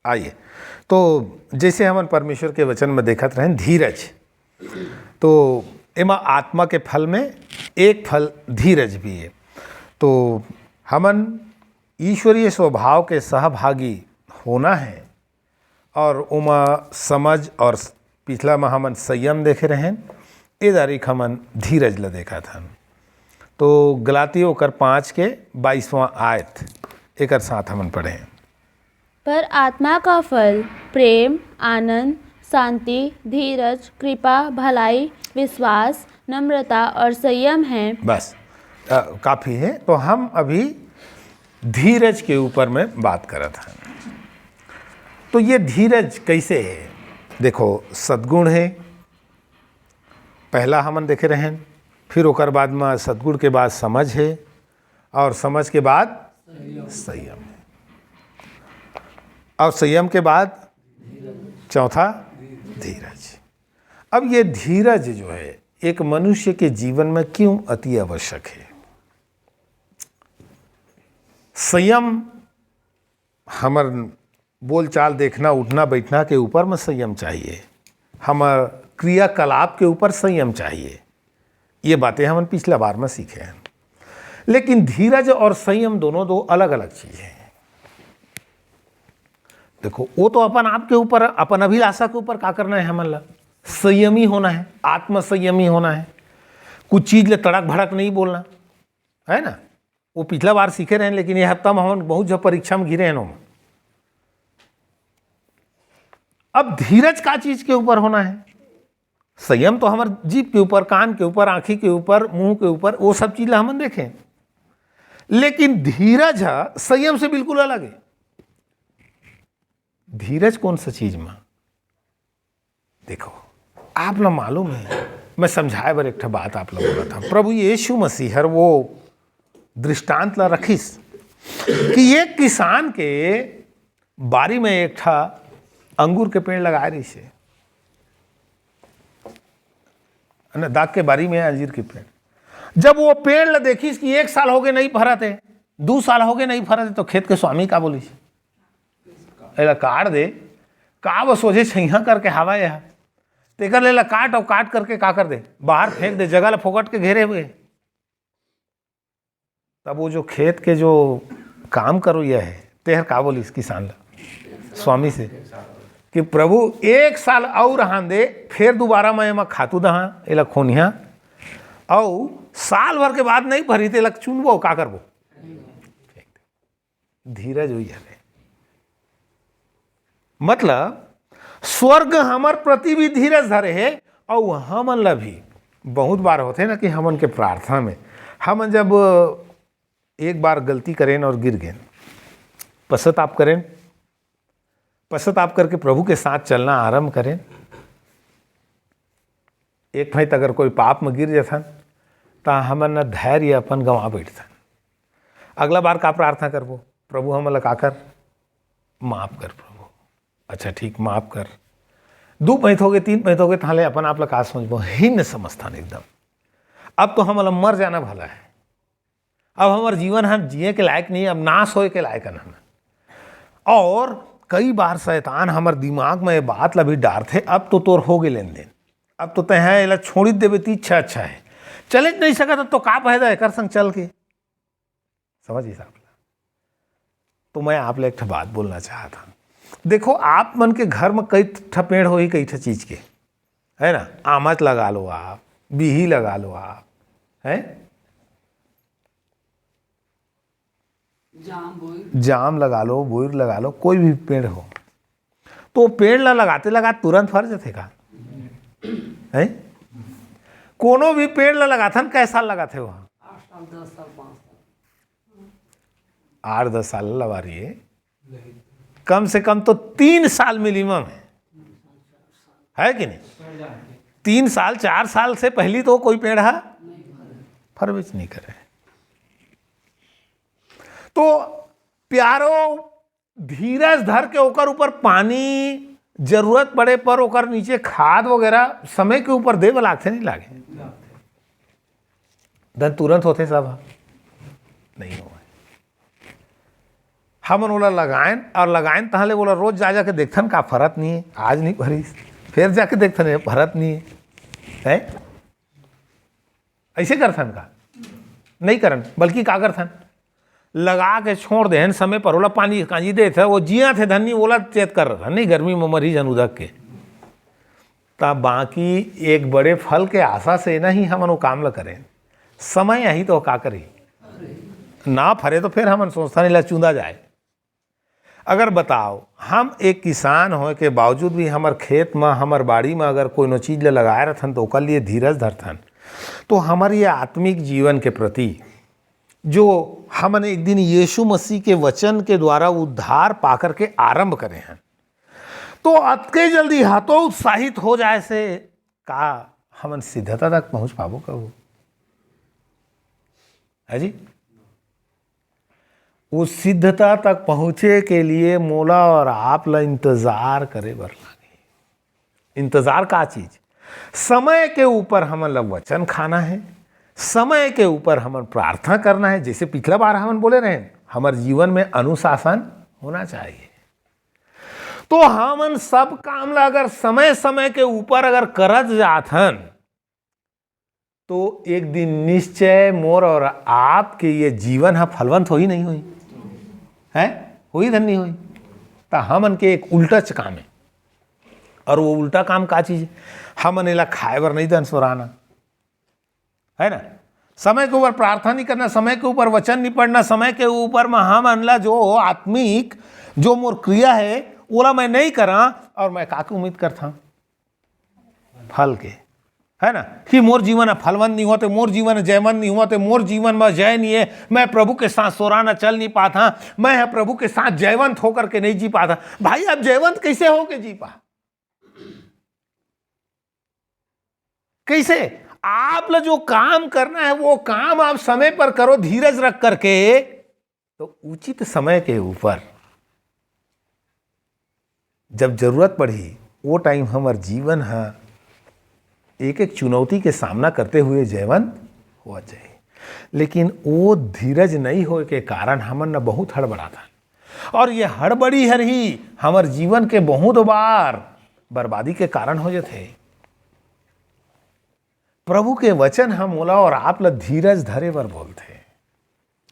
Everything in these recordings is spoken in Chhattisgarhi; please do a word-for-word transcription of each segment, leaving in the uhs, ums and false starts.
आइए, तो जैसे हमन परमेश्वर के वचन में देखत रहेन धीरज, तो एमा आत्मा के फल में एक फल धीरज भी है। तो हमन ईश्वरीय स्वभाव के सहभागी होना है और ओमा समझ और पिछला में हमन संयम देखे रहेन, ए दारीक हमन धीरज ल देखत हन। तो गलाती ओकर पाँच के बाईसवाँ आयत एकर साथ हमन पढ़ें। पर आत्मा का फल प्रेम, आनंद, शांति, धीरज, कृपा, भलाई, विश्वास, नम्रता और संयम है। बस, अ, काफ़ी है। तो हम अभी धीरज के ऊपर में बात करत हन। तो ये धीरज कैसे है? देखो, सद्गुण है, पहला हमन देखे रहेन, फिर ओकर बाद में सद्गुण के बाद समझ है, और समझ के बाद संयम है, और संयम के बाद चौथा धीरज। अब ये धीरज जो है, एक मनुष्य के जीवन में क्यों अति आवश्यक है? संयम, हमर बोलचाल, देखना, उठना, बैठना के ऊपर में संयम चाहिए, हमर क्रियाकलाप के ऊपर संयम चाहिए। ये बातें हमन पिछला बार में सीखे हैं। लेकिन धीरज और संयम दोनों दो अलग-अलग चीज हैं। देखो, वो तो अपन आप के ऊपर, अपन अभिलाषा के ऊपर का करना है हमन ला? संयमी होना है, आत्म संयमी होना है। कुछ चीज ले तड़क भड़क नहीं बोलना, है ना? वो पिछला बार सीखे रहेन, लेकिन ये हफ्ता में हमन बहुत जब परीक्षा में घिरे हैं ओमा। अब धीरज का चीज के ऊपर होना है? संयम तो हमर जीभ के ऊपर, कान के ऊपर, आँखी के ऊपर, मुंह के ऊपर, वो सब चीज ला हमन देखें। लेकिन धीरज ह संयम से बिल्कुल अलग है। धीरज कौन सा चीज में? देखो, आप ला मालूम है, मैं समझाए बर एक ठा बात आप ला बोलत हूँ। प्रभु यीशु मसीह हर वो दृष्टांत ला रखिस कि एक किसान के बारी में एक ठा अंगूर के पेड़ लगाए रहिसे, है ना, दाग के बारी में अंजीर के पेड़। जब वो पेड़ ला देखिस कि एक साल होगे नहीं फरत है, दू साल होगे नहीं फरत है, तो खेत के स्वामी का बोलिस, "एला काट दे, का वो सोझे छइहा करके हावय यह, तेकर ले ला काट, अउ काट करके का कर दे, बाहर फेंक दे, जगह ला फोकट के घेरे हुए।" तब वो जो खेत के जो काम करोइया है, तेहर का बोलिस किसान ला, स्वामी से, कि "प्रभु, एक साल अउ रहन दे, फेर दोबारा मैं एमा खातू दहा, एला खोनिहा, अउ साल भर के बाद नहीं फरी, तेला चुनबो, का करबो?" धीरज हुई हवे। मतलब, स्वर्ग हमर प्रति भी धीरज धरे हे, अउ हमन ला भी बहुत बार होथे ना कि हमन के प्रार्थना में हमन जब एक बार गलती करेन और गिर गेन, पश्चाताप करेन, पश्चाताप करके प्रभु के साथ चलना आरंभ करेन, एक भाई अगर कोई पाप में गिर जाथन, त हमन न धैर्य अपन गंवा बैठथन। अगला बार का प्रार्थना करबो? "प्रभु, हमन ला का कर, माफ कर प्रभु।" अच्छा, ठीक, माफ कर। दू पैंत होगे, तीन पैंत होगे, तहां ले अपन आप ला का समझबो? हीन समझथन एकदम। अब तो हमन ला मर जाना भला है, अब हमर जीवन ह जिए के लायक नहीं, अब नाश होए के लायक हन। और कई बार शैतान हमर दिमाग में ये बात ला भी डारथे, "अब तो तोर होगे लेन देन, अब तो तैं एला छोड़ी देबे त इच्छा अच्छा है, चले नहीं सकत, अब तो का फायदा एकर संग चल के?" समझ हिसाब ला। तो मैं आप ले एक ठा बात बोलना चाहत हूँ। देखो, आप मन के घर में कई ठा पेड़ होही, कई ठा चीज के, है ना? आमच लगा लो आप, बिही लगा लो आप, है? जाम बोइर। जाम लगा लो, बोइर लगा लो, कोई भी पेड़ हो, तो पेड़ ला लगाते लगाते तुरंत फर जाथे का? है? कोनो भी पेड़ ला लगाथन, कै साल लगाथे वहाँ? आठ साल, दस साल, पाँच साल। आठ दस साल लगा रही है, कम से कम तो तीन साल मिनिमम है, है कि नहीं? तीन साल, चार साल से पहली तो कोई पेड़ है फरबेच नहीं करे। तो प्यारो, धीरज धर के ओकर ऊपर पानी, जरूरत पड़े पर ओकर नीचे खाद वगैरह समय के ऊपर देवे लागथे, नहीं लागे? धन तुरंत होथे सब? नहीं हो। हमन ओला लगाएन और लगाएन तहाँ ले ओला रोज जा जाके देखथन, का फरत नहीं है, आज नहीं फरिस, फिर जाके देखथन, ये फरत नहीं है, है? ऐसे करथन का? नहीं करन, बल्कि का करथन, लगा के छोड़ देहन, समय पर ओला पानी कांजी देत है, वो जिया थे धनी, ओला चेत कर रहा नहीं, गर्मी में मरी जन उदक के। ता बाकी एक बड़े फल के आशा से नहीं हमन वो काम ला करें। समय यही तो का करी, ना फरे तो फिर हमन सोचथन ला चूंदा जाए। अगर बताओ, हम एक किसान होए के बावजूद भी हमर खेत म, हमर बाड़ी म अगर कोनो चीज ल लगाए रथन, तो ओकर लिए धीरज धरथन, तो हमर ये आत्मिक जीवन के प्रति, जो हमन एक दिन यीशु मसीह के वचन के द्वारा उद्धार पाकर के आरंभ करे हैं, तो अतके जल्दी हतोत्साहित हो जाए से का हमन सिद्धता तक पहुंच पाबो कबो? है जी, उस सिद्धता तक पहुंचे के लिए मोला और आप ला इंतजार करे बर लागे। इंतजार का चीज? समय के ऊपर हमन ला वचन खाना है, समय के ऊपर हमन प्रार्थना करना है। जैसे पिछला बार हमन बोले रहे, हमर जीवन में अनुशासन होना चाहिए। तो हमन सब काम ला अगर समय समय के ऊपर अगर करत जाथन, तो एक दिन निश्चय मोर और आपके ये जीवन ह फलवंत होही नहीं होही? है, होही धन नहीं होही? त हमन के एक उल्टा च काम है। और वो उल्टा काम का चीज है? हमन एला खाए बर नहीं दन सोराना, है ना? समय के ऊपर प्रार्थना नहीं करना, समय के ऊपर वचन नहीं पढ़ना, समय के ऊपर म हमन ला जो आत्मिक, जो मोर क्रिया है, ओला मैं नहीं करा, और मैं का के उम्मीद करता? फल के, है ना? कि मोर जीवन ह फलवंत नहीं होते, मोर जीवन ह जयवंत नहीं होते, मोर जीवन में जय नहीं है, मैं प्रभु के साथ सोराना चल नहीं पाता, मैं ह प्रभु के साथ जयवंत होकर के नहीं जी पाता। भाई, आप जयवंत कैसे होके जी पा? कैसे? आप ला जो काम करना है, वो काम आप समय पर करो, धीरज रख करके। तो उचित समय के ऊपर जब जरूरत पड़ही, वो टाइम हमर जीवन ह एक एक चुनौती के सामना करते हुए जयवंत हो जाए। लेकिन वो धीरज नहीं होए के कारण हमन न बहुत हड़बड़ाथन, और ये हड़बड़ी हर ही हमर जीवन के बहुत बार बर्बादी के कारण हो जाथे। प्रभु के वचन ह मोला और आप ला धीरज धरे बर बोलथे।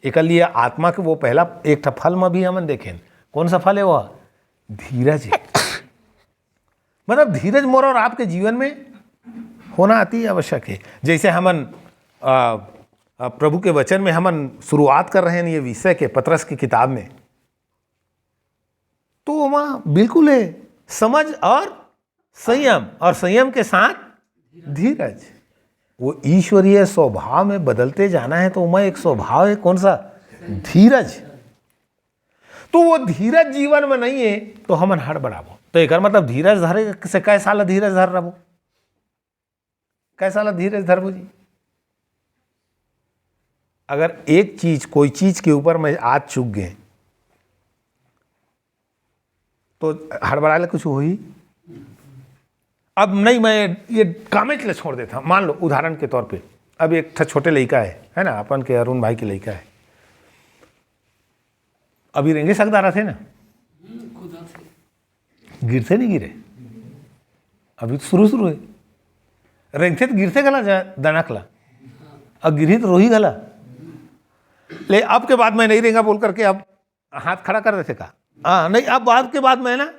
एकर लिए आत्मा के वो पहला एक ठा फल म भी हमन देखेन। कौन सा फल है वो? धीरज है। मतलब, धीरज मोर और आपके जीवन में होना अति आवश्यक है। जैसे हमन, आ, आ, प्रभु के वचन में हमन शुरुआत कर रहे हैं ये विषय के, पतरस की किताब में, तो वहाँ बिल्कुल है, समझ और संयम, और संयम के साथ धीरज। वो ईश्वरीय स्वभाव में बदलते जाना है, तो वहाँ एक स्वभाव है, कौन सा? धीरज। तो वो धीरज जीवन में नहीं है, तो हमन हड़बड़ाबो। तो एकर मतलब, धीरज धरे से कै साल धीरज धर रहबो? कै साल धीरज धरबो जी? अगर एक चीज, कोई चीज के ऊपर मैं आज चूक गए, तो हड़बड़ाए ले कुछ होही? अब नहीं, मैं ये कामेच ले छोड़ देता हूँ। मान लो, उदाहरण के तौर पे, अब एक ठा छोटे लइका है, है ना, अपन के अरुण भाई के लइका है, अभी रेंगे सकदा रथे ना, गिरथे नहीं गिरे, अभी तो शुरू शुरू है। रेंगथे तो गिरथे घला जा-, दनक ला, अब गिरही तो रोही घला। ले, अब के बाद मैं नहीं रेंगा बोल करके अब हाथ खड़ा कर देथे का? हाँ, नहीं, अब बाद के बाद मैं ना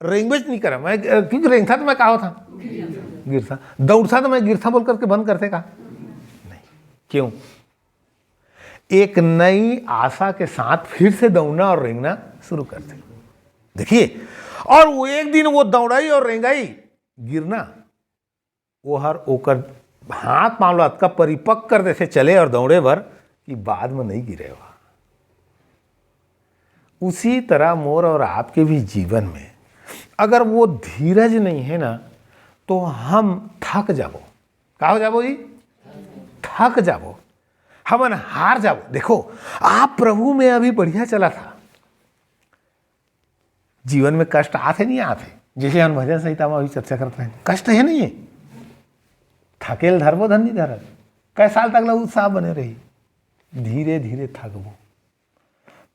रेंगबेच नहीं करा मैं, क्योंकि रेंगथा तो मैं का होथा? गिरथा। दौड़था तो मैं गिरथा बोल करके बंद करथे का? नहीं। क्यों? एक नई आशा के साथ फिर से दौड़ना और रेंगना शुरू करथे। देखिए, और वो एक दिन वो दौड़ाई और रेंगाई, गिरना, वो हर ओकर हाथ पांव ला अतका परिपक्व कर देथे चले और दौड़े बर कि बाद में नहीं गिरे हुआ। उसी तरह मोर और आपके भी जीवन में अगर वो धीरज नहीं है ना, तो हम थक जाबो। का हो जाबो जी? थक जाबो, हमन हार जाबो। देखो, आप प्रभु में अभी बढ़िया चला था, जीवन में कष्ट आथे नहीं आथे, जैसे हम भजन संहिता में अभी चर्चा करते हैं, कष्ट है नहीं है, थकेल धरबो धन नहीं धरत, कै साल तक ला उत्साह बने रही, धीरे धीरे थकबो।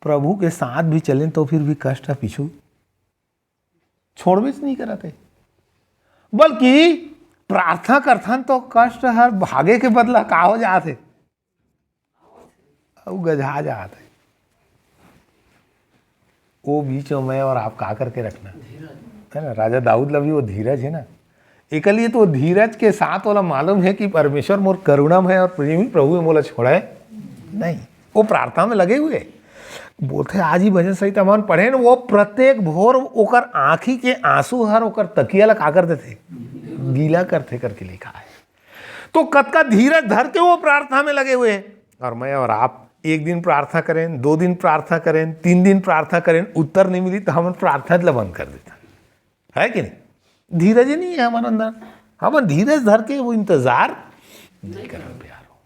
प्रभु के साथ भी चलेन तो फिर भी कष्ट ह पीछू छोड़बेच नहीं करत हे, बल्कि प्रार्थना करथन तो कष्ट हर भागे के बदला का हो जात हे, अउ गझा जात हे। वो बीच में मैं और आप का करके रखना, है ना? राजा दाऊद ला भी वो धीरज है ना, एकर लिए तो धीरज के साथ वाला मालूम है कि परमेश्वर मोर करुणा में है और प्रेमी प्रभु में मोला छोड़ा है नहीं। वो प्रार्थना में लगे हुए, बोलथे आज ही भजन संहिता मन पढ़े न, वो प्रत्येक भोर ओकर आँखी के आंसू हर ओकर तकिया ला का कर देथे, गीला करथे करके लिखा है। तो कतका धीरज धर के वो प्रार्थना में लगे हुए हैं। और मैं और आप एक दिन प्रार्थना करें, दो दिन प्रार्थना करें, तीन दिन प्रार्थना करें, उत्तर नहीं मिली तो हमन प्रार्थना ला बंद कर देथन, है कि नहीं? धीरज ही नहीं है हमन अंदर, हमन धीरज धर के वो इंतजार नहीं करन प्यारो।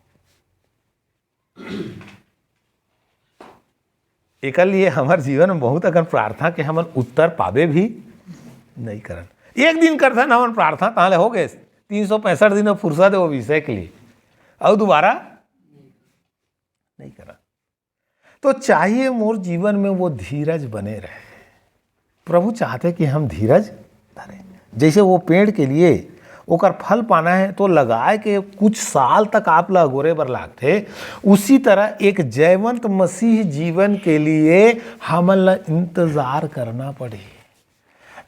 एकर लिए हमर जीवन में बहुत अकन प्रार्थना के हमन उत्तर पाबे भी नहीं करन। एक दिन करथन हमन प्रार्थना, तहाँ ले हो गए, तीन सौ पैंसठ दिन में फुर्सत है वो विषय के लिए, अउ दोबारा नहीं करन। तो चाहिए मोर जीवन में वो धीरज बने रहे। प्रभु चाहथे कि हम धीरज धरें। जैसे वो पेड़ के लिए ओकर फल पाना है तो लगाए के कुछ साल तक आप ला अगोरे बर लागथे, उसी तरह एक जयवंत मसीह जीवन के लिए हमन ला इंतजार करना पड़ही।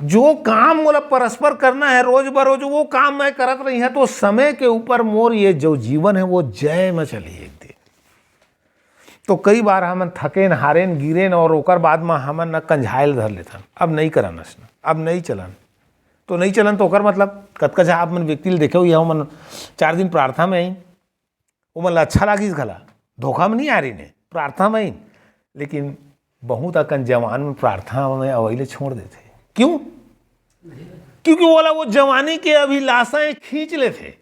जो काम मोला परस्पर करना है रोज बरोज, वो काम मैं करत रही है, तो समय के ऊपर मोर ये जो जीवन है वो जय में चलही एक दिन। तो कई बार हमन थकेन, हारेन, गिरेन और ओकर बाद म हमन न कंझायल धर लेथन, अब नहीं करन असन, अब नहीं चलन। तो नहीं चलन तो ओकर मतलब कतका झा आप मन व्यक्ति ल देखे हो, हमन चार दिन प्रार्थना में आई, ओमन ला अच्छा लागिस घला, धोखा में नहीं आ रही ने प्रार्थना में आई, लेकिन बहुत अकन जवान में प्रार्थना में अवई ले छोड़ देथे। क्यों? क्योंकि ओला वो जवानी के अभिलाषाएं खींच लेथे।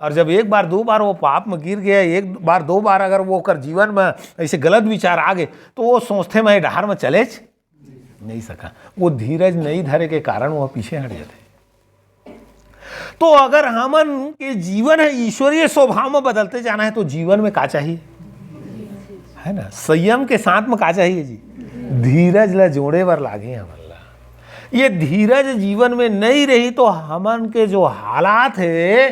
और जब एक बार दो बार वो पाप में गिर गया, एक बार दो बार अगर वो ओकर जीवन में ऐसे गलत विचार आ गए, तो वो सोचथे मैं डहार में चलेच नहीं सका। वो धीरज नहीं धरे के कारण वो पीछे हट जाते। तो अगर हमन के जीवन है ईश्वरीय स्वभाव में बदलते जाना है तो जीवन में का चाहिए, है ना? संयम के साथ में का चाहिए जी? धीरज ला जोड़े बर लागे हमन ला। ये धीरज जीवन में नहीं रही तो हमन के जो हालात है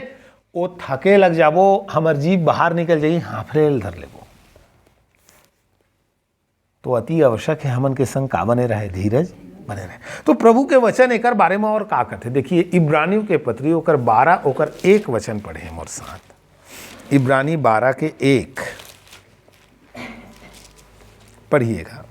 वो थके लग जाबो, हमर जीभ बाहर निकल जाही, हांफरे ल धर लेबो। तो अति आवश्यक है हमन के संग का बने रहे, धीरज बने रहे। तो प्रभु के वचन एकर बारे में और का कहते, देखिए इब्रानियों के पत्री ओकर बारह ओकर एक वचन पढ़े मोर साथ। इब्रानी बारह के एक पढ़िएगा।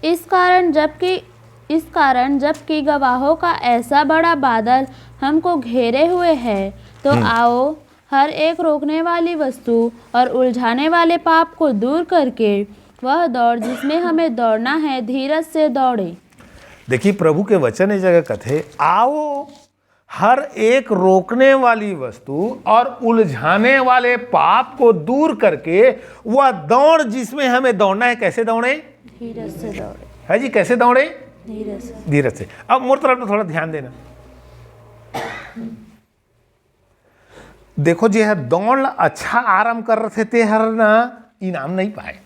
इस कारण जबकि इस कारण जबकि गवाहों का ऐसा बड़ा बादल हमको घेरे हुए है, तो हम्म। आओ, हर एक रोकने वाली वस्तु और उलझाने वाले पाप को दूर करके वह दौड़ जिसमें हमें दौड़ना है, धीरज से दौड़े। देखिए, प्रभु के वचन इस जगह कथे, आओ, हर एक रोकने वाली वस्तु और उलझाने वाले पाप को दूर करके वह दौड़ जिसमें हमें दौड़ना है। कैसे दौड़े? धीरज से दौड़े। है जी, कैसे दौड़े? धीरज से। धीरज से। अब मोर तरफ तो थोड़ा ध्यान देना। देखो, जे हर दौड़ ला अच्छा आराम कर रहे थे, हर ना इनाम नहीं पाए।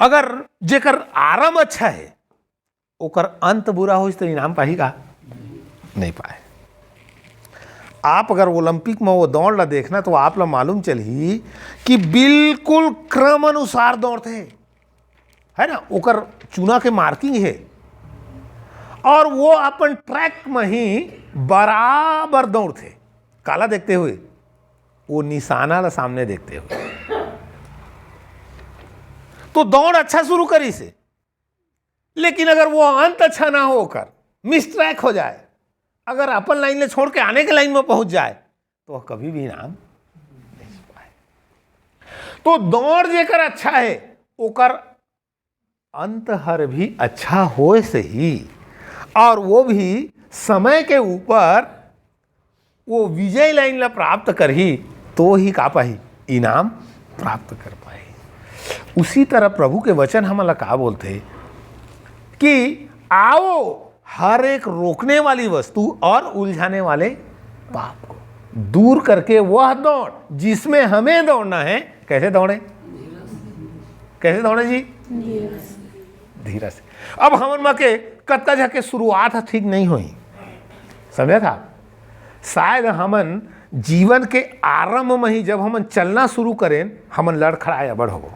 अगर जेकर आराम अच्छा है, ओकर अंत बुरा होइस तो इनाम पाही का? नहीं पाए। आप अगर ओलंपिक में वो दौड़ ला देखना तो आप ला मालूम चलही कि बिल्कुल क्रम अनुसार दौड़थे, है ना? ओकर चुना के मार्किंग है और वो अपन ट्रैक में ही बराबर दौड़थे। काला देखते हुए? वो निशाना ला सामने देखते हुए। तो दौड़ अच्छा शुरू करिस हे, लेकिन अगर वो अंत अच्छा ना हो ओकर, मिस ट्रैक हो जाए, अगर अपन लाइन ले छोड़ के आने के लाइन में पहुंच जाए तो वह कभी भी इनाम नहीं पाए। तो दौड़ जेकर अच्छा है ओकर अंत हर भी अच्छा होए से ही, और वो भी समय के ऊपर वो विजय लाइन ला प्राप्त करही तो ही का पाही, इनाम प्राप्त कर पाही। उसी तरह प्रभु के वचन हमन ला का बोलथे कि आओ, हर एक रोकने वाली वस्तु और उलझाने वाले पाप को दूर करके वह दौड़ जिसमें हमें दौड़ना है। कैसे दौड़े? कैसे दौड़े जी? धीरज से। अब हमन मा के कतका झन के शुरुआत ह ठीक नहीं होही, समझे था? शायद हमन जीवन के आरंभ में ही जब हमन चलना शुरू करेन, हमन लड़खड़ाए अबड़ होबो,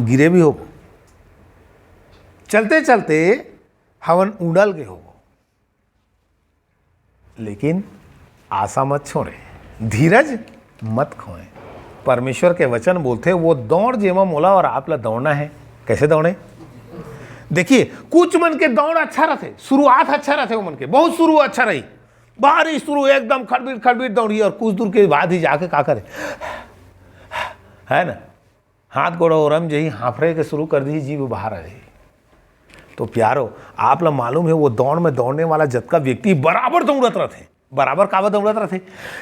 गिरे भी होबो, चलते चलते हमन उड़ल गे होबो। लेकिन आशा मत छोड़े, धीरज मत खोए। परमेश्वर के वचन बोलथे, वो दौड़ जेमा मोला और आप ला दौड़ना है। कैसे दौड़े? देखिए, कुछ मन के दौड़ अच्छा रहथे, शुरुआत अच्छा रहथे, वो मन के बहुत शुरू अच्छा रही, भारी शुरू एकदम खड़बीट खड़बीट दौड़ी, और कुछ दूर के बाद ही जाके का करे, है ना, हाथ गोड़ ओरम जही, हांफरे के शुरू कर दी, जीभ बाहर आ जाही। तो प्यारो, आप ला मालूम है, वो दौड़ में दौड़ने वाला जतका व्यक्ति बराबर दौड़त रहथे, बराबर काबर दौड़त रहथे,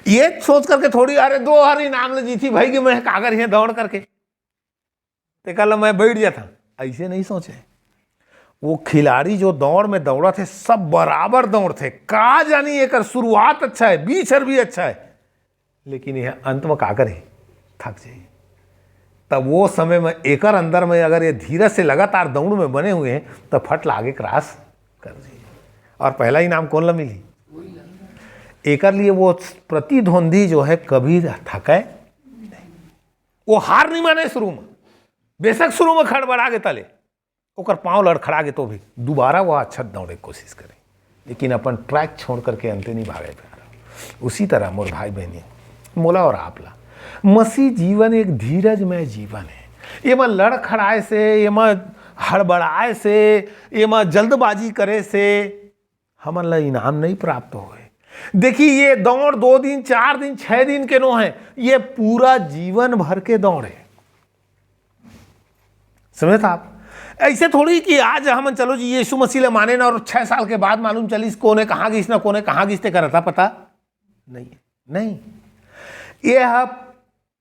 ये सोच करके थोड़ी, अरे दो हर इनाम ले जीती भाई कि मैं काकर ये दौड़ करके, तेकर ला मैं बैठ जाता, ऐसे नहीं सोचे। वो खिलाड़ी जो दौड़ में दौड़त हे, सब बराबर दौड़थे, का जानी एकर शुरुआत अच्छा है, बीच हर भी अच्छा है, लेकिन यह अंत में का करे, थक जाही। तब वो समय में एकर अंदर में अगर ये धीरज से लगातार दौड़ में बने हुए हैं, तो फट लागे क्रॉस कर जाही। और पहला इनाम कौन ला मिली? एकर लिए वो प्रतिद्वंदी जो है, कभी थके नहीं, वो हार नहीं माने शुरू में, बेशक शुरू में खड़बड़ा गे तले, ओकर पाँव लड़खड़ा गे तो भी दोबारा वो अच्छा दौड़े के कोशिश करे, लेकिन अपन ट्रैक छोड़ करके अंते नहीं भागे प्यारा। उसी तरह मोर भाई बहनी, मोला और आप ला मसीह जीवन एक धीरजमय जीवन है। एमा लड़खड़ाए से, एमा हड़बड़ाए से, एमा जल्दबाजी करे से हमन ला इनाम नहीं प्राप्त होए। देखिए, ये दौड़ दो दिन, चार दिन, छह दिन के नो है, ये पूरा जीवन भर के दौड़ है। समझे था आप? ऐसे थोड़ी कि आज हमन चलो जी यीशु मसीह ला माने ना और छह साल के बाद मालूम चलिस कोने कहाँ गिस ना कोने कहाँ गिस, तेकर अता पता नहीं है। नहीं, ये ह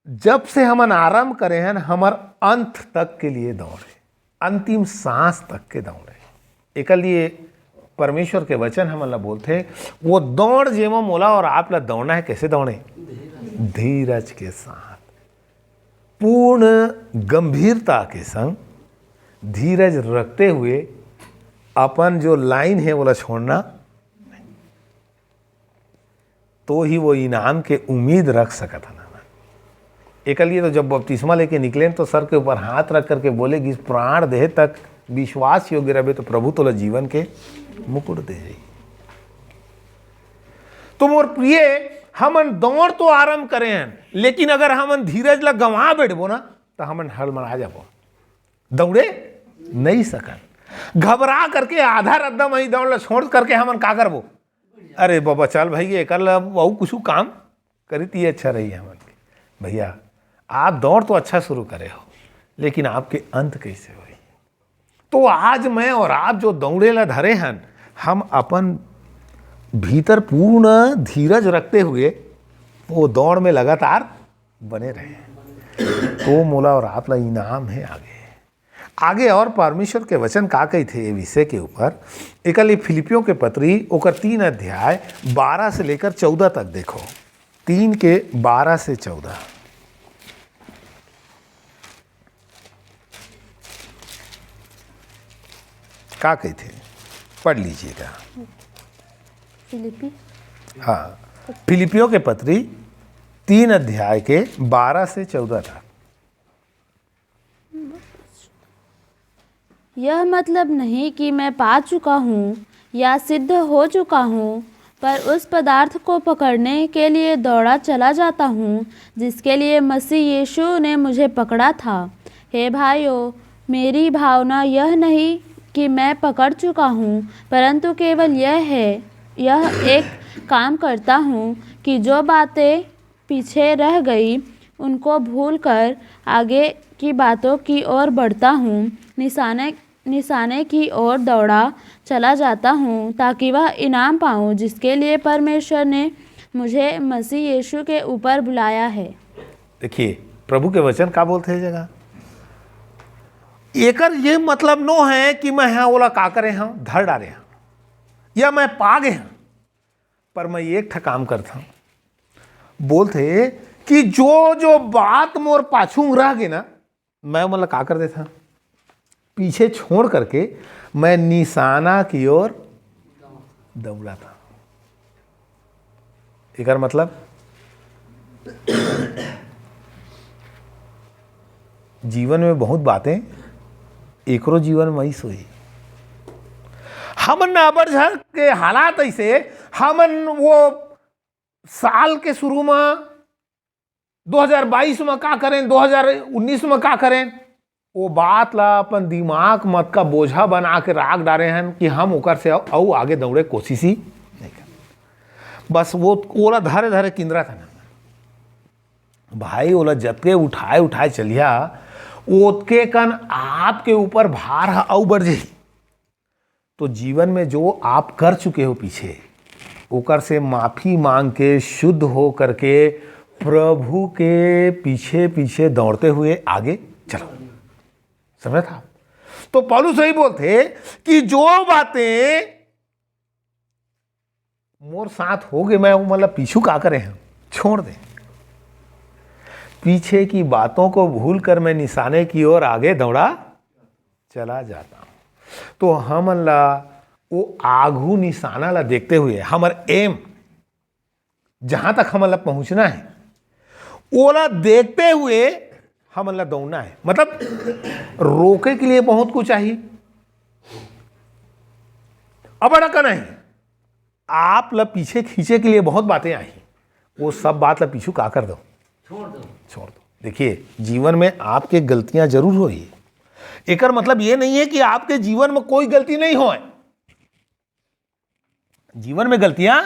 जब से हमन आरंभ करे हैं, हमर अंत तक के लिए दौड़ है, अंतिम सांस तक के दौड़ है। एकर लिए परमेश्वर के वचन हमन ला बोलथे, वो दौड़ जेमा मोला और आप ला दौड़ना है। कैसे दौड़े? धीरज के साथ, पूर्ण गंभीरता के संग, धीरज रखते हुए अपन जो लाइन है, ओला छोड़ना, तो ही वो इनाम के उम्मीद रख सकत हन। एकर लिए तो जब बपतिस्मा लेके निकले तो सर के ऊपर हाथ रख करके बोले कि प्राण देह तक विश्वास योग्य रहे तो प्रभु तोला जीवन के मुकुट दे जाई। तो मोर प्रिय, हमन दौड़ तो आरंभ करे हैं, लेकिन अगर हमन धीरज ला गंवा बैठबो ना, तो हमन हड़मड़ा जाबो, दौड़े नहीं सकन। घबरा करके आधा रद्दा में ही दौड़ ला छोड़ करके हमन का करबो? अरे बाबा, चल भाई, एकर ला अउ कुछ काम करी ती अच्छा रही हमन के। भैया, आप दौड़ तो अच्छा शुरू करे हो, लेकिन आपके अंत कैसे होई? तो आज मैं और आप जो दौड़े ला धरे हन, हम अपन भीतर पूर्ण धीरज रखते हुए वो दौड़ में लगातार बने रहे, तो मोला और आप ला इनाम है आगे। आगे और परमेश्वर के वचन का कहिथे ये विषय के ऊपर, एकर लिए फिलिपियों के पत्री ओकर तीन अध्याय बारह से लेकर चौदह तक देखो, तीन के बारह से चौदह। का कहिथे, पढ़ लीजिएगा। फिलिपी। हाँ, फिलिपियों के पत्री तीन अध्याय के बारह से चौदह तक। यह मतलब नहीं कि मैं पा चुका हूँ या सिद्ध हो चुका हूँ, पर उस पदार्थ को पकड़ने के लिए दौड़ा चला जाता हूँ, जिसके लिए मसीह यीशु ने मुझे पकड़ा था। हे भाइयों, मेरी भावना यह नहीं कि मैं पकड़ चुका हूँ, परंतु केवल यह है, यह एक काम करता हूँ कि जो बातें पीछे रह गई, उनको भूलकर आगे की बातों की ओर बढ़ता हूँ, निशाने निशाने की ओर दौड़ा चला जाता हूँ, ताकि वह इनाम पाऊँ, जिसके लिए परमेश्वर ने मुझे मसीह यीशु के ऊपर बुलाया है। देखिए, प्रभु के वचन का बोलथे ये जगह, एकर ये मतलब नो है कि मैं हाँ ओला का करे हाँ, धर डारे हाँ, या मैं पा गे हाँ, पर मैं एक ठा काम करता हूँ। बोलथे कि जो जो बात मोर पाछू में रह गे ना, मैं मतलब का कर देता, पीछे छोड़ करके मैं निशाना की ओर दौड़ाता। एकर मतलब जीवन में बहुत बातें, एकरो जीवन में ही सोई। हमन अबड़ झन के हालात ऐसे, हमन वो साल के शुरू में दो हज़ार बाईस में का करें, दो हज़ार उन्नीस में का करें, वो बात ला अपन दिमाग मत का बोझा बना के राख डारे हन कि हम ओकर से अउ आगे दौड़े कोशिश ही नहीं कर। बस वो ओला धरे धरे किंदरा था ना भाई, ओला जतके उठाए उठाए चलिया, ओतके कन आपके ऊपर भार ह अउ बढ़ जाही। तो जीवन में जो आप कर चुके हो पीछे, ओकर से माफी मांग के, शुद्ध हो करके, प्रभु के पीछे पीछे दौड़ते हुए आगे चलो। समझ था? तो पौलुस यही बोलते कि जो बातें मोर साथ हो गए, मैं वो मतलब पीछू का करे हैं, छोड़ दे। पीछे की बातों को भूल कर मैं निशाने की ओर आगे दौड़ा चला जाता हूँ। तो हमन ला वो आघू निशाना ला देखते हुए, हमर एम, जहां तक हमन ला पहुंचना है, ओला देखते हुए हमन ला दौड़ना है। मतलब रोके के लिए बहुत कुछ आही, अबड़ अकन आही, आप ला पीछे खींचे के लिए बहुत बातें आही, वो सब बात ला पीछू का कर दो, छोड़ दो। छोड़ दो। देखिए, जीवन में आपके गलतियां जरूर होई, एकर मतलब ये नहीं है कि आपके जीवन में कोई गलती नहीं होए। जीवन में गलतियां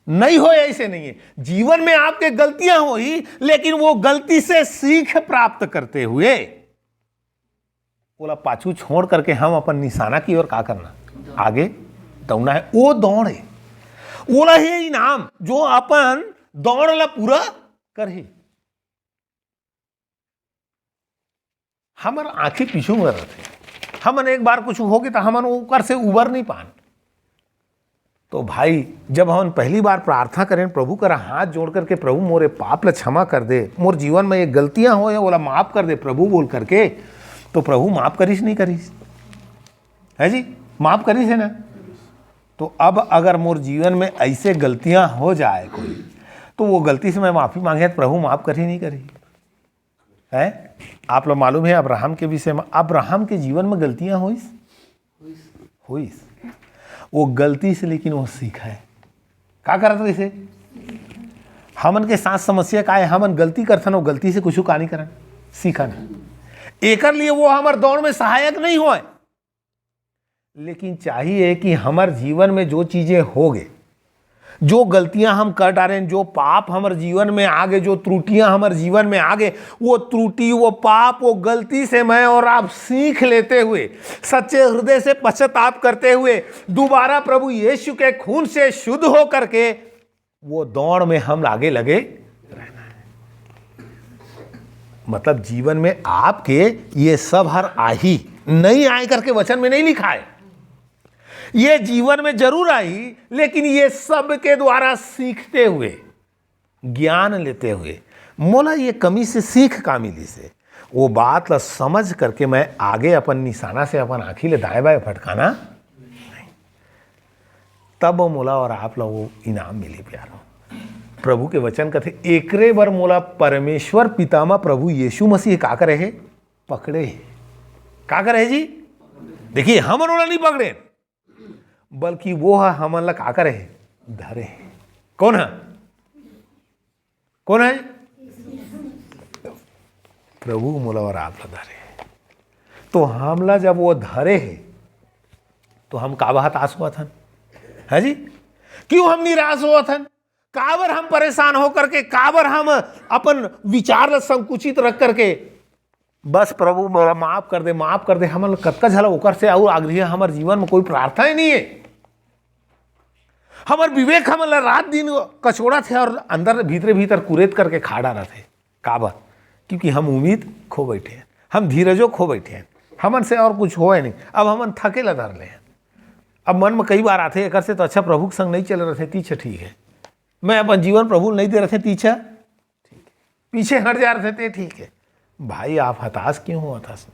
नहीं होए, ऐसे नहीं है। जीवन में आपके गलतियां होई, लेकिन वो गलती से सीख प्राप्त करते हुए ओला पाछू छोड़ करके हम अपन निशाना की ओर का करना, आगे दौड़ना है। वो दौड़ है, ओला हे इनाम, जो अपन दौड़ ला पूरा करही। हमर आँखी पीछू में रहथे। हमन एक बार कुछ होगे त हमन ओकर से उबर नहीं पान। तो भाई, जब हमन पहली बार प्रार्थना करें, प्रभु करा हाथ जोड़ करके, "प्रभु, मोरे पाप ला क्षमा कर दे, मोर जीवन में ये गलतियां होए, ओला माफ कर दे प्रभु," बोल करके, तो प्रभु माफ करिस नहीं करिस? है जी, माफ करिस है ना? तो अब अगर मोर जीवन में ऐसे गलतियां हो जाए कोई, तो वो गलती से मैं माफी मांगे तो प्रभु माफ करी नहीं करी? हैं? आप लोग मालूम है अब्राहम के विषय में, अब्राहम के जीवन में गलतियां होइस? होइस। वो गलती से, लेकिन वो सीखा है। का करत रहिसे? हमन के साथ समस्या का है, हमन गलती करथन, वो गलती से कुछ का नहीं करन, सीखन। एकर लिए वो हमर दौड़ में सहायक नहीं होए, लेकिन चाहिए कि हमर जीवन में जो चीजें हो गए, जो गलतियां हम कर डारें, जो पाप हमर जीवन में आ गए, जो त्रुटियां हमर जीवन में आ गए, वो त्रुटि, वो पाप, वो गलती से मैं और आप सीख लेते हुए, सच्चे हृदय से पश्चाताप करते हुए, दोबारा प्रभु यीशु के खून से शुद्ध हो करके वो दौड़ में हम आगे लगे रहना है। मतलब जीवन में आपके ये सब हर आही, नहीं आए करके वचन में नहीं लिखा है। ये जीवन में जरूर आई, लेकिन ये सब के द्वारा सीखते हुए, ज्ञान लेते हुए, मोला ये कमी से सीख का मिली से, वो बात ला समझ करके मैं आगे अपन निशाना से अपन आँखी ले दाएं बाएं फटकाना नहीं। तब मोला और आप ला वो इनाम मिली, प्यारो। प्रभु के वचन कथे, "एकरे बर मोला परमेश्वर पिता म प्रभु यीशु मसीह का करे हे? पकड़े हे।" का करे हे जी? देखिए, हमन ओला नहीं पकड़े, बल्कि वो ह हमन ला का करे हे? धरे हे। कौन ह? कौन है? प्रभु मोला और आप ला धरे हे। तो हमला जब वो धरे हे, तो हम काबर हताश होवत हन? है जी? क्यों हम निराश होवत हन? काबर हम परेशान होकर के, काबर हम अपन विचार ला संकुचित रख करके, "बस प्रभु, मोला माफ कर दे, माफ कर दे।" हमन कतका झला ओकर से और आग्रही, हमर जीवन में कोई प्रार्थना ही नहीं है। हमर विवेक हमन ला रात दिन कचोड़त हे और अंदर, भीतरे भीतर कुरेद करके खा डारत हे। काबर? क्योंकि हम उम्मीद खो बैठे हैं, हम धीरजो खो बैठे हैं, हमन से और कुछ होए नहीं। अब हमन थके ला धर ले हैं। अब मन में कई बार आथे, "एकर से तो अच्छा प्रभु के संग नहीं चले रहते, तीछ ठीक है, मैं अपन जीवन प्रभु ल नहीं दे रहते, तीछ ठीक है, पीछे हट जा रहते, ते ठीक है।" भाई, आप हताश क्यों होवत हस?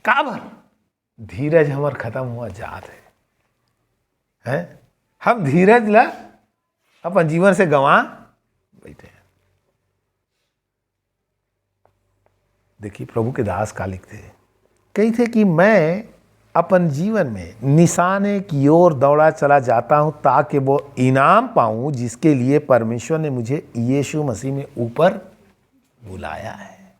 काबर? धीरज हमर खतम होवत जात हे, हैं? हम धीरज ला अपन जीवन से गंवा बइठे हन। देखिए, प्रभु के दास का लिखथे, कहिथे कि मैं अपन जीवन में निशाने की ओर दौड़ा चला जाता हूं, ताकि वो इनाम पाऊं, जिसके लिए परमेश्वर ने मुझे यीशु मसीह में ऊपर बुलाया है।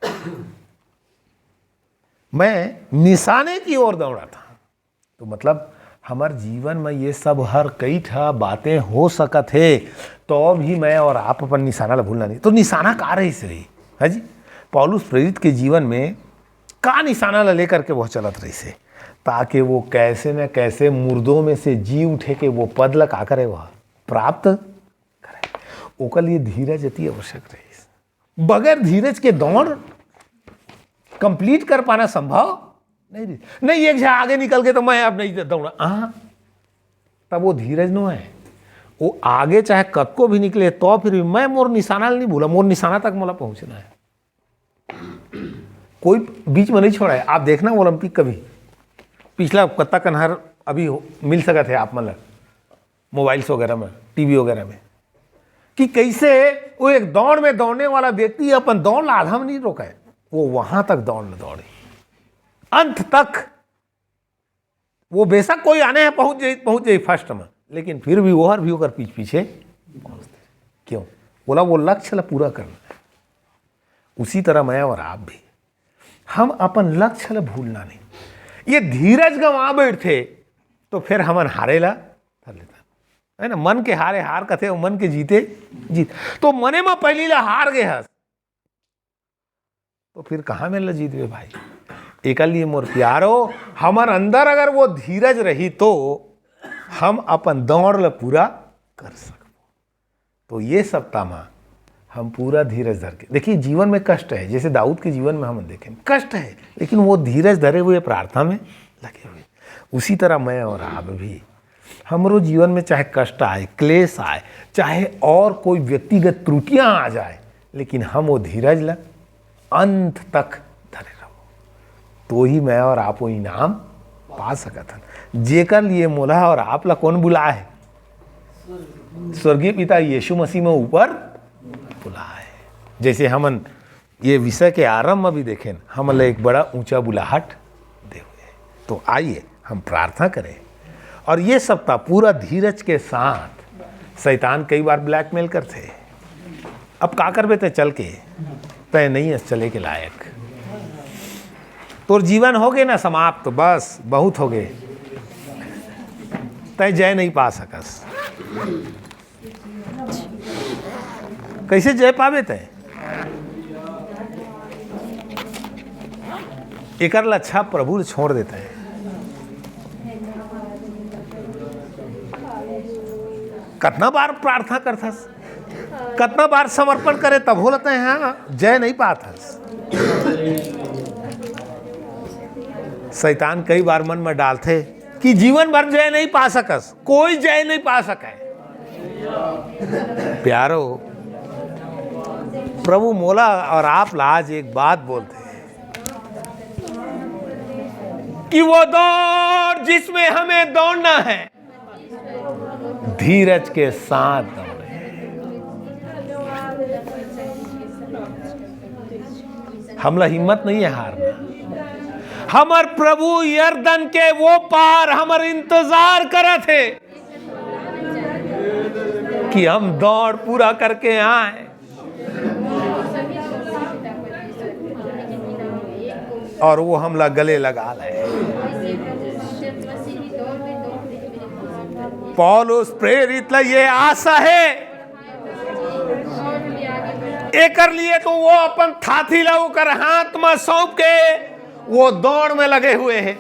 मैं निशाने की ओर दौड़ा था। तो मतलब, हमर जीवन में ये सब हर कई ठा बातें हो सकत हे, तो भी मैं और आप अपन निशाना ला भूलना नहीं। तो निशाना का रहिस रही, है जी? पौलुस प्रेरित के जीवन में का निशाना ला लेकर के वो चलत रहिस हे, ताकि वो कैसे न कैसे मुर्दों में से जी उठे के वो पद ला का करे, वह प्राप्त करे। ओकर लिए धीरज अति आवश्यक रहिस। बगैर धीरज के दौड़ complete कर पाना संभव नहीं रहिस। नहीं, एक झन आगे निकल के तो मैं अब नहीं दौड़ा, हाँ, तब वो धीरज नो है। वो आगे चाहे कतको भी निकले, तो फिर भी मैं मोर निशाना नहीं भूला, मोर निशाना तक मोला पहुंचना है। कोई बीच में नहीं छोड़ा है। आप देखना, ओलंपिक कभी पिछला कत्ता कन्हर अभी हो, मिल सकत है आप मन ला, मोबाइल्स वगैरह में, टीवी वगैरह में, कि कैसे वो एक दौड़ में दौड़ने वाला व्यक्ति अपन दौड़ ला आधा में नहीं रोके, वो वहां तक दौड़ ला दौड़े, अंत तक। वो बेशक कोई आने है, पहुंच जाई, पहुंच जाई फर्स्ट में, लेकिन फिर भी ओहर भी ओकर पीछे पीछे पहुंचथे। क्यों? बोला, वो लक्ष्य ला पूरा करना है। उसी तरह मैं और आप भी, हम अपन लक्ष्य ला भूलना नहीं। ये धीरज गंवा बैठथे, तो फिर हमन हारे ला धर लेथन, है ना? मन के हारे हार कथे, अउ मन के जीते जीत। तो मने म पहिली ला हार गे हस, तो फिर कहाँ मेर ला जीतबे भाई? एकर लिए मोर प्यारो, हमर अंदर अगर वो धीरज रही, तो हम अपन दौड़ ला पूरा कर सकबो। तो ये सप्ताह में हम पूरा धीरज धर के, देखिए, जीवन में कष्ट है, जैसे दाऊद के जीवन में हम देखें, कष्ट है, लेकिन वो धीरज धरे हुए प्रार्थना में लगे हुए। उसी तरह मैं और आप भी, हमरो जीवन में चाहे कष्ट आए, क्लेश आए, चाहे और कोई व्यक्तिगत त्रुटियां आ जाए, लेकिन हम वो धीरज ला अंत तक धरे रहो, तो ही मैं और आप वो इनाम पा सकत हन, जेकर लिए मोला और आप ला कौन बुलाए है? स्वर्गीय पिता यीशु मसीह में ऊपर बुलाए। जैसे हमन ये विषय के आरंभ में भी देखेन, हमन ला एक बड़ा ऊंचा बुलाहट दे हुए। तो आइए, हम प्रार्थना करें और ये सप्ताह पूरा धीरज के साथ, शैतान कई बार ब्लैकमेल करथे, अब का करबे तै चल के, तै नहीं अस चले के लायक, तोर जीवन हो गए ना समाप्त, बस बहुत हो गए, तै जय नहीं पा सकस। कैसे जय पाबे तै? एकर लच्छा प्रभु ल छोड़ देते हैं। कतना बार प्रार्थना करथस, कतना बार समर्पण करे, तभो ल तै ह जय नहीं पाथस। शैतान कई बार मन में डालथे कि जीवन भर जय नहीं पा सकस, कोई जय नहीं पा सके। प्यारो, प्रभु मोला और आप ला आज एक बात बोलथे कि वो दौड़ जिसमें हमें दौड़ना है, धीरज के साथ दौड़े। हमला हिम्मत नहीं है हारना। हमर प्रभु यरदन के वो पार हमर इंतजार करत हे कि हम दौड़ पूरा करके आए और वो हमला गले लगा ले। पौलुस प्रेरित ला ये आशा है, एकर लिए तो वो अपन थाथी ला ओकर हाथ में सौंप के वो दौड़ में लगे हुए हैं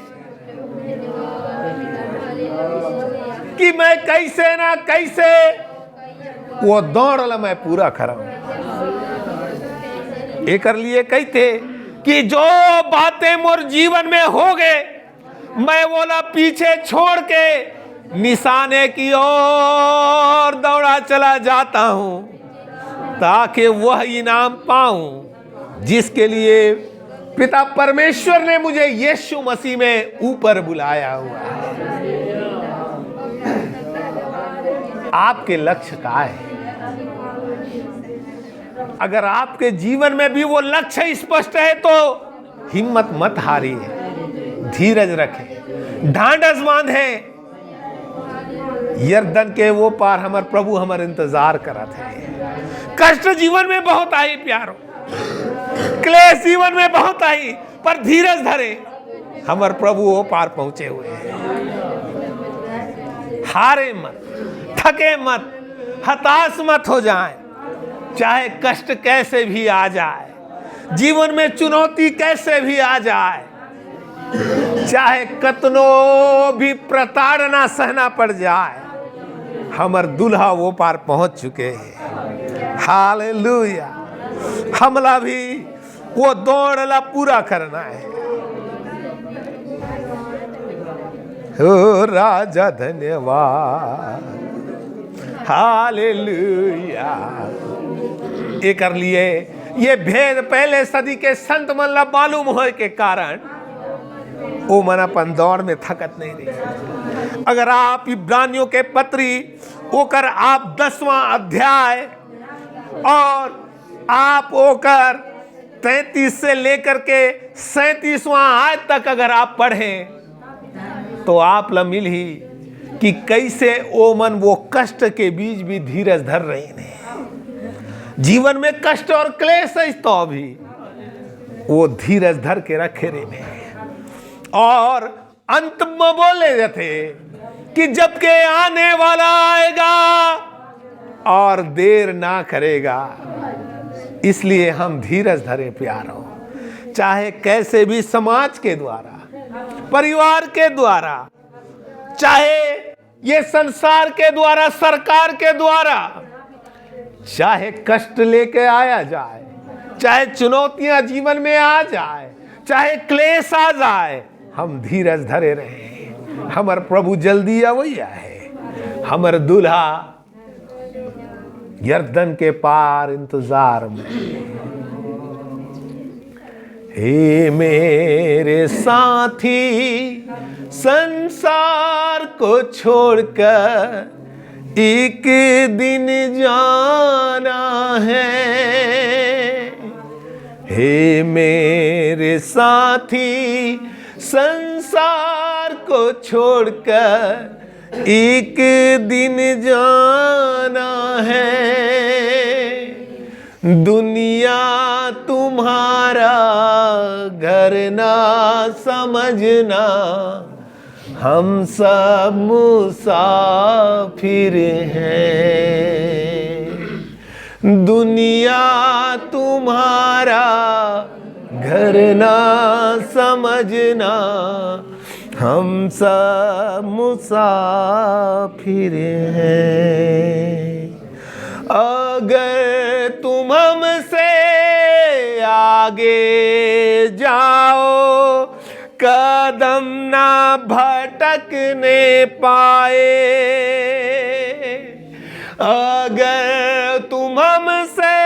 कि मैं कैसे ना कैसे वो दौड़ ला मैं पूरा कराऊं। एकर लिए कहते कि जो बातें मोर जीवन में हो गए, मैं वो ला पीछे छोड़ के निशाने की ओर दौड़ा चला जाता हूं, ताकि वह इनाम पाऊं जिसके लिए पिता परमेश्वर ने मुझे यीशु मसीह में ऊपर बुलाया हुआ है। आपके लक्ष्य का है? अगर आपके जीवन में भी वो लक्ष्य स्पष्ट है, तो हिम्मत मत हारिए, धीरज रखें, ढांढस बांधें। यरदन के वो पार हमर प्रभु हमर इंतजार करत हे। कष्ट जीवन में बहुत आही प्यारो, क्लेश जीवन में बहुत आही, पर धीरज धरे, हमर प्रभु वो पार पहुंचे हुए हैं। हारे मत, थके मत, हताश मत हो जाए, चाहे कष्ट कैसे भी आ जाए, जीवन में चुनौती कैसे भी आ जाए, चाहे कतनो भी प्रताड़ना सहना पड़ जाए, हमर दुल्हा वो पार पहुंच चुके हैं। हालेलुया। हमला भी वो दौड़ ला पूरा करना है। हो राजा धन्यवाद। हालेलुया। एकर लिए ये भेद पहले सदी के संत मन ला मालूम होए के कारण ओ मन अपन दौड़ में थकत नहीं रही। अगर आप इब्रानियों के पत्री ओकर आप दसवां अध्याय और आप ओकर तैंतीस से लेकर के सैंतीसवां आयत तक अगर आप पढ़ें, तो आप ला मिलही कि कैसे ओमन वो कष्ट के बीच भी धीरज धर रहे हैं। जीवन में कष्ट और क्लेश है, तो भी वो धीरज धर के रखे रहे हैं। और अंत में बोले जाते कि जबकि आने वाला आएगा और देर ना करेगा, इसलिए हम धीरज धरे प्यारो। चाहे कैसे भी समाज के द्वारा, परिवार के द्वारा, चाहे ये संसार के द्वारा, सरकार के द्वारा, चाहे कष्ट लेके आया जाए, चाहे चुनौतियां जीवन में आ जाए, चाहे क्लेश आ जाए, हम धीरज धरे रहे। हमर प्रभु जल्दी अवैया है। हमर दुल्हा यरदन के पार इंतजार में। हे मेरे साथी, संसार को छोड़कर एक दिन जाना है। हे मेरे साथी, संसार को छोड़कर एक दिन जाना है। दुनिया तुम्हारा घर ना समझना, हम सब मुसाफिर हैं। दुनिया तुम्हारा घर ना समझना, हम सब मुसाफिर हैं। अगर तुम हमसे आगे जाओ, कदम ना भटकने पाए। अगर तुम हमसे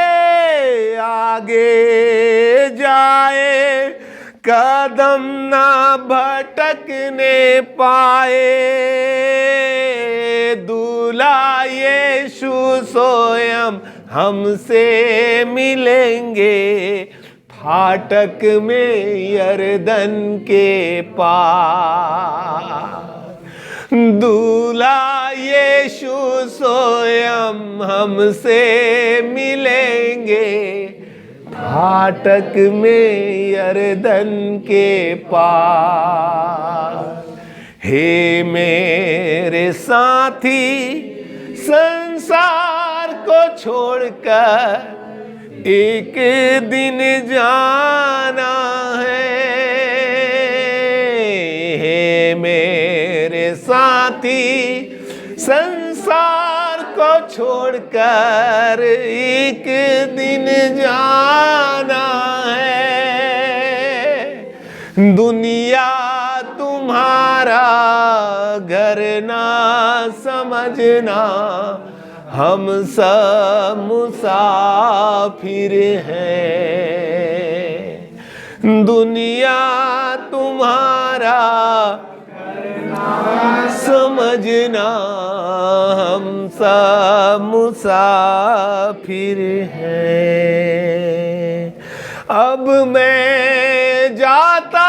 आगे जाए, कदम ना भटकने पाए। दूल्हा यीशु स्वयं हमसे मिलेंगे फाटक में यरदन के पार। दूल्हा यीशु स्वयं हमसे मिलेंगे फाटक में यरदन के पार। हे मेरे साथी, संसार को छोड़कर एक दिन जाना है। हे मेरे साथी, संसार को छोड़कर एक दिन जाना है। दुनिया तुम्हारा घर ना समझना, हम सब मुसाफिर हैं। दुनिया तुम्हारा समझना, हम सब मुसाफिर हैं। अब मैं जाता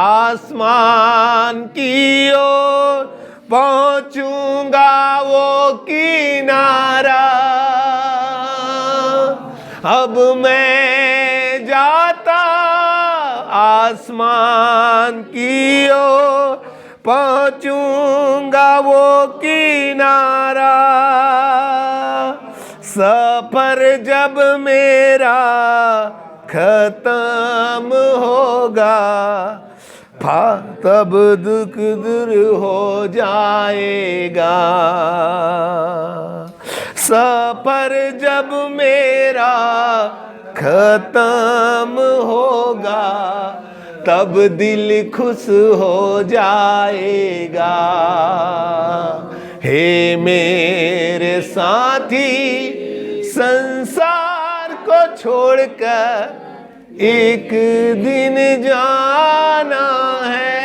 आसमान की ओर, पहुंचूंगा वो किनारा। अब मैं जाता आसमान की ओर, पहुंचूंगा वो किनारा। सफर जब मेरा खत्म होगा, फा तब दुख दूर हो जाएगा। सफर जब मेरा खत्म होगा, तब दिल खुश हो जाएगा। हे मेरे साथी, संसार को छोड़कर एक दिन जाना है।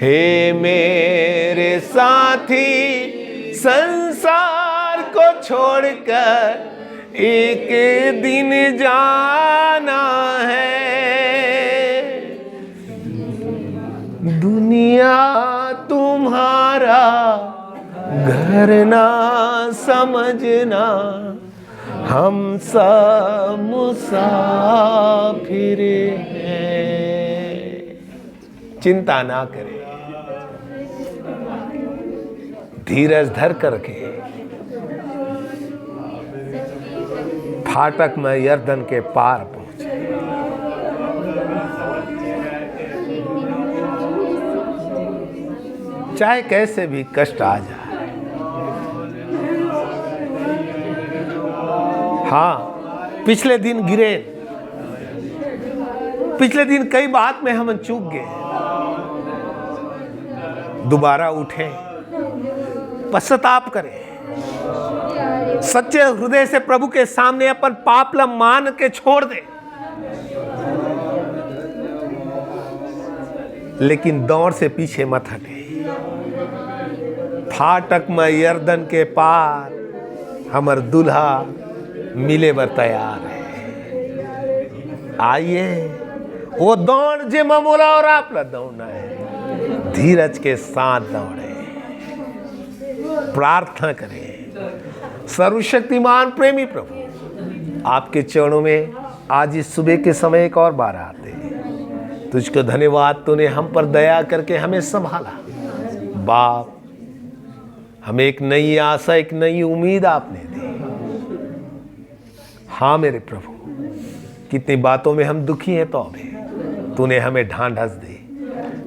हे मेरे साथी, संसार को छोड़कर एक दिन जाना है। दुनिया तुम्हारा घर ना समझना, हम सब मुसाफिर हैं। चिंता ना करें, धीरज धर करके फाटक में यर्दन के पार पहुंचे, चाहे कैसे भी कष्ट आ जाए। हाँ, पिछले दिन गिरे, पिछले दिन कई बात में हम चूक गए, दोबारा उठे, पश्चाताप करें, सच्चे हृदय से प्रभु के सामने अपन पाप ला मान के छोड़ दे, लेकिन दौड़ से पीछे मत हटे। फाटक में यर्दन के पार हमर दूल्हा मिले बर तैयार है। आइए, वो दौड़ जेमा मोला और आप ला दौड़ना है, धीरज के साथ दौड़े, प्रार्थना करें। सर्वशक्तिमान प्रेमी प्रभु, आपके चरणों में आज इस सुबह के समय एक और बार आते हैं। तुझको धन्यवाद, तूने हम पर दया करके हमें संभाला। बाप, हमें एक नई आशा, एक नई उम्मीद आपने दी। हाँ मेरे प्रभु, कितनी बातों में हम दुखी हैं, तौबे, तूने हमें ढांढस दी,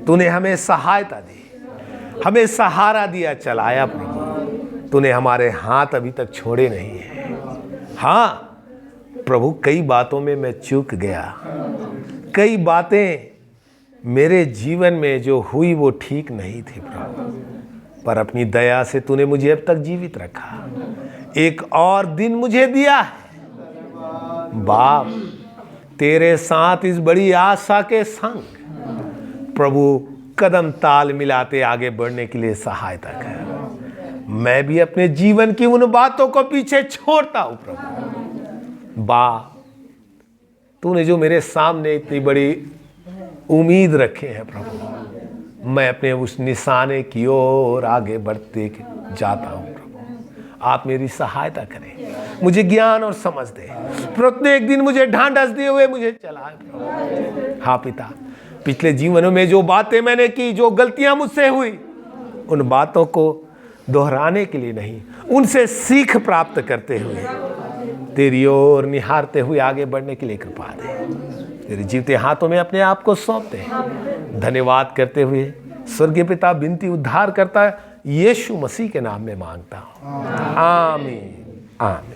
तूने हमें सहायता दी, हमें सहारा दिया, चलाया प्रभु। तूने हमारे हाथ अभी तक छोड़े नहीं है। हाँ प्रभु, कई बातों में मैं चूक गया, कई बातें मेरे जीवन में जो हुई वो ठीक नहीं थी प्रभु, पर अपनी दया से तूने मुझे अब तक जीवित रखा, एक और दिन मुझे दिया है। बाप, तेरे साथ इस बड़ी आशा के संग प्रभु कदम ताल मिलाते आगे बढ़ने के लिए सहायता कर। मैं भी अपने जीवन की उन बातों को पीछे छोड़ता हूँ प्रभु। बाप, तूने जो मेरे सामने इतनी बड़ी उम्मीद रखे हैं प्रभु, मैं अपने उस निशाने की ओर आगे बढ़ते जाता हूँ प्रभु। आप मेरी सहायता करें, मुझे ज्ञान और समझ दे, प्रत्येक दिन मुझे ढांढस दिए हुए मुझे चलाए प्रभु। हाँ पिता, पिछले जीवनों में जो बातें मैंने की, जो गलतियां मुझसे हुई, उन बातों को दोहराने के लिए नहीं, उनसे सीख प्राप्त करते हुए तेरी ओर निहारते हुए आगे बढ़ने के लिए कृपा दे। तेरे जीवते हाथों में अपने आप को सौंपते हैं। धन्यवाद करते हुए स्वर्गीय पिता, विनती उद्धारकर्ता यीशु मसीह के नाम में मांगता हूँ। आमीन, आमीन।